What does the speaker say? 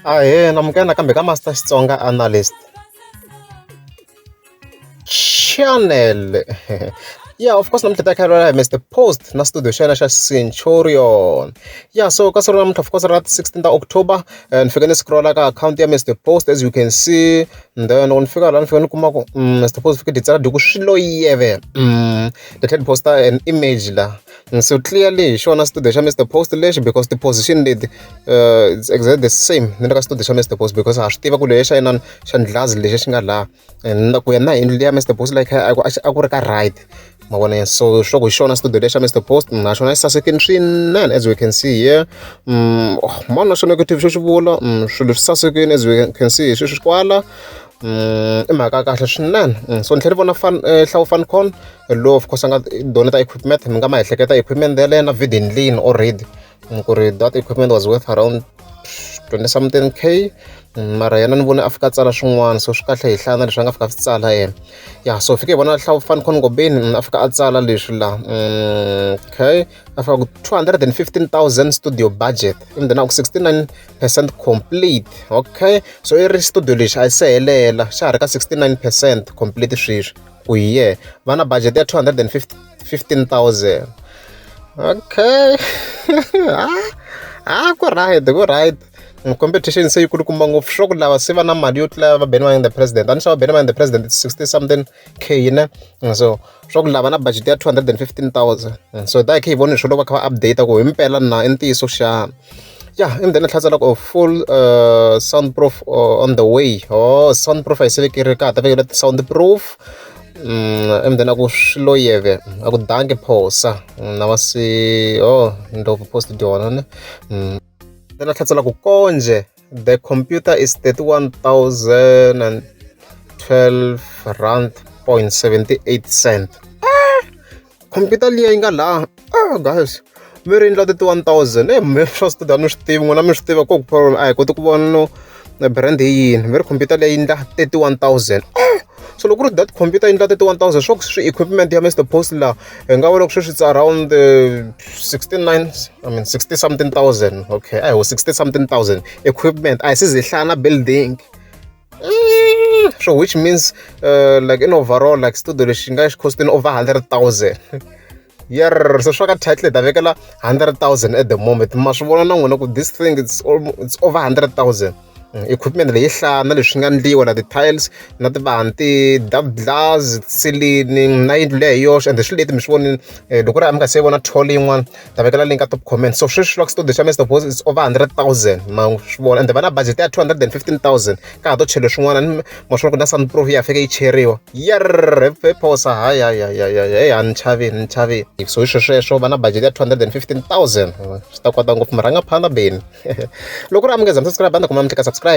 Ahee, namukela nakambe ka Master Xitsonga Analyst Channel. Yeah, of course namuntlha ta kha hi Mr Post na studio xa yena xa Centurion. Yeah, so ka siku ra namuntlha, of course, ra 16 ta October, ni fike ni scrolla ka account ya Mr Post, as you can see, and then loko ni fika laha ni fika ni kuma ku Mr Post fike ti tsala duku swilo yeve ti tlhela ti posta an image la. So clearly hi xona studio xa Mr Post lexi, because ti-position leti it's exactly the same ni le ka studio xa Mr Post, because ha swi tiva ku leyi xa inani xa ndlazi lexi xi nga laha ku ya na yindlu ya Mr Post, like a ku ri ka right, ma vona. So swa ku hi xona studio lexa Mr Post, naswona xi sasekile swinene, as we can see here. Mani na xona negative xo xi vula swilo swi sasekile, as we can see hi sweswi kwala. I mhaka ya kahle swinene. So ni tlhela ni vona fan Hlawu Fancon lowu, of course, a nga donate equipment. Mi nga ma ehleketa equipment yaleyo na video ndlini already ku ri that equipment was worth around 20 something K, mara yena ni vone a fika a tsala swin'wana, so swi kahle hi hlaya na leswi a nga fika a swi tsala yena. Ya, so fike hi vona Hlawu Fancon Ngobeni a fika a tsala leswi la. Okay, a fika ku 215,000 studio budget and then a ku 69% complete. Okay, so i ri studio lexi a yi se helela, xa ha ri ka 69% complete sweswi ku hi ye va na budget ya 215,000. Okay, ah, ku right, ku right. Competition se yi kulukumba ngopfu, swo ku lava se va na mali yo tlula va Benny Mayengani the President. A ni xava Benny Mayengani the President, it's 60 something K ne. So swa ku lava na budget ya 215,000. So da hi kha hi voni swo loko va kha va update ku hi mpela na i ntiyiso xana. Yeah, and then tlhela ku full soundproof on the way. Oh, soundproof a yi se vekeriwi, ka ha ta vekeriwa ti-soundproof. And then a ku swilo yeve, a ku dankie phosa na va si. Oh, Ndlovu post dyona ne. Then a tlhela ku konje the computer is 31,012 rand point 78 cent. Computer liya yi nga laha, ah guys, mi ri endla 31,000. E mi swa studio a ni swi tivi, n'wina mi swi tiva ku a hi koti ku vona no brand hi yini. Mi ri computer leyi endla 31,000. So loko ku ri that computer yi endla 31,000, swa ku swi equipment ya Mr Post laha hi nga vula ku sweswi it's around 69, I mean 60 something thousand. Okay, a hi 60 something thousand equipment, a hi se ze hi hlaya na building. So which means like in overall, like studio lexi nga xi costing over 100,000 yer. So swa ka title hi ta vekela 100,000 at the moment. Ma swi vona na n'wina ku this thing, it's almost, it's over 100,000 equipment leyi hlaya na leswi nga ndliwa na ti-tiles na tivanti, that glass ceiling na yindlu leyi hi yoxe. And swilo leti mi swi vonini, loko ri a mi nga se vona toll yin'wana, ta vekela link ka top comment. So sweswi loko studio xa Mr Post is over 100,000, ma swi vona, and va na budget ya 215,000, ka ha to chela swin'wana. Ma swi vona ku na soundproof ya fike yi cheriwa yer. Hi phosa, hayi hayi hayi hayi, a ni chavini, ni chavini. So hi sweswo va na budget ya 215,000, swi ta kota ngopfu murhangaphana Beni. Loko ri amukeza mi subscribe, a ni ta kuma mi tlika subscribe.